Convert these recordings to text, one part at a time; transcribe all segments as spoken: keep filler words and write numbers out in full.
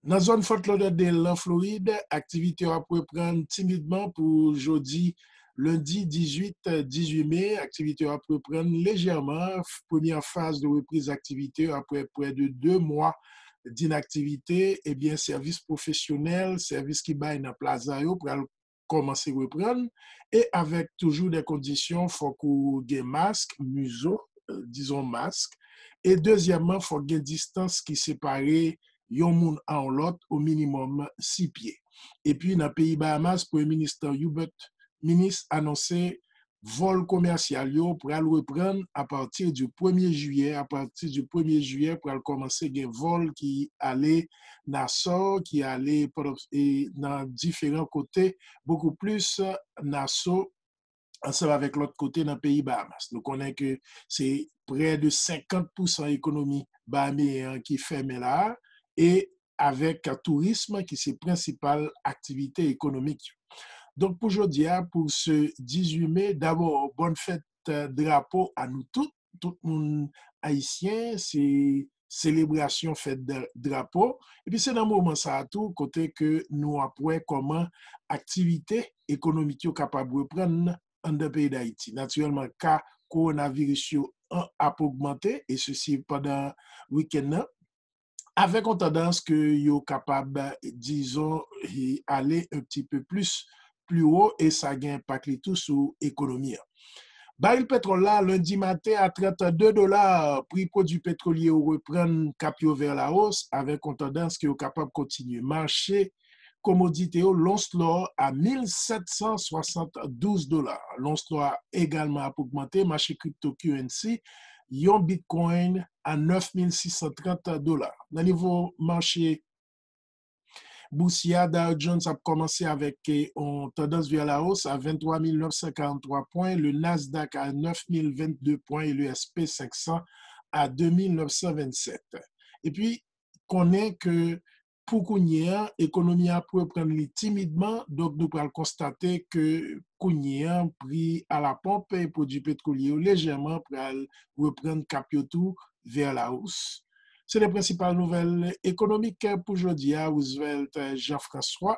Nan zòn Fort Lauderdale, an Florid, aktivite yo ap reprann timidman pou jodi, lendi dizuit, dizuit me. Aktivite yo ap reprann lejèman. Premyè faz de repriz aktivite yo, apre prè de de mwa dinaktivite, ebyen, sèvis pwofesyonèl, sèvis ki bay nan plaza yo pral kòmanse reprann, e avèk toujou de kondisyon, fòk ou gen mask, mizo, dizon mask, e dezyèmman, fòk gen distans ki separe yon moun a yon lòt, o minimòm sis pye. Epi nan peyi Bahamas, Premye Minis Hubert Minnis anonse vòl komèsyal yo pral reprann apati di premye jiyè. Apati di premye jiyè, pral kòmanse gen vòl ki ale Nassau, ki ale nan diferan kote, bokou plis Nassau, ansanm avèk lòt kote nan peyi Bahamas. Nou konnen ke se prè de senkant pousan ekonomi bahameyen an ki fèmen la a, e avèk tourism ki se prensipal aktivite ekonomik yo. Donk, pou jodi a, pou se dizuit me, dabò, bòn fèt drapo a nou tout. Tout moun ayisyen, se selebrasyon fèt drapo. Epi se nan moman sa a tou kote ke nou ap wè kòman aktivite ekonomik yo kapab reprann anndan peyi Dayiti. Natirèlman, ka kowonaviris yo ap ogmante, e sesi pandan wikenn nan, avèk yon tandans ke yo kapab, dizon, ale un petit peu plus plus haut, e sa gen enpak li tou sou ekonomi an. Baril petwòl la, lendi maten, a trannde dola. Pri pwodui petwolye yo reprann kap yo vers la hausse, avèk yon tandans ke yo kapab kontinye. Mache komodite yo, l'once l'or a mil sèt san swasanndouz dola. L'once l'or a egalman ap ogmante. Mache cryptocurrency, yon Bitcoin a nèf mil sis san trant dola. Nan nivo mache bousye a, Dow Jones ap kòmanse avèk yon tandans vers la hausse a venntwa mil nèf san karanntwa pwen, le Nasdaq a nèf mil vennde pwen e le S P senk san a de mil nèf san vennsèt. Epi, konnen ke pou kounye a, ekonomi a ap reprann li timidman, donk nou pral konstate ke kounye a, pri a la pompe e pwodui petwolye yo lejèman pral reprann kap yo tou vers la hausse. Se te prensipal nouvèl ekonomik pou jodi a. Roosevelt Jean-François,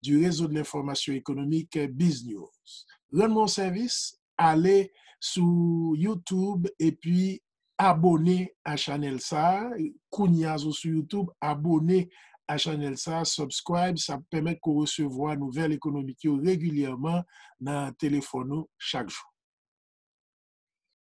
du réseau de l'information économique Biz News. Rann mwen yon sèvis, ale sou YouTube epi abone a chanèl sa a. Kounye a sou YouTube, abone a chanèl sa a, subscribe, sa ap pèmèt ke w resevwa nouvèl ekonomik yo regilyèman nan telefòn ou chak jou.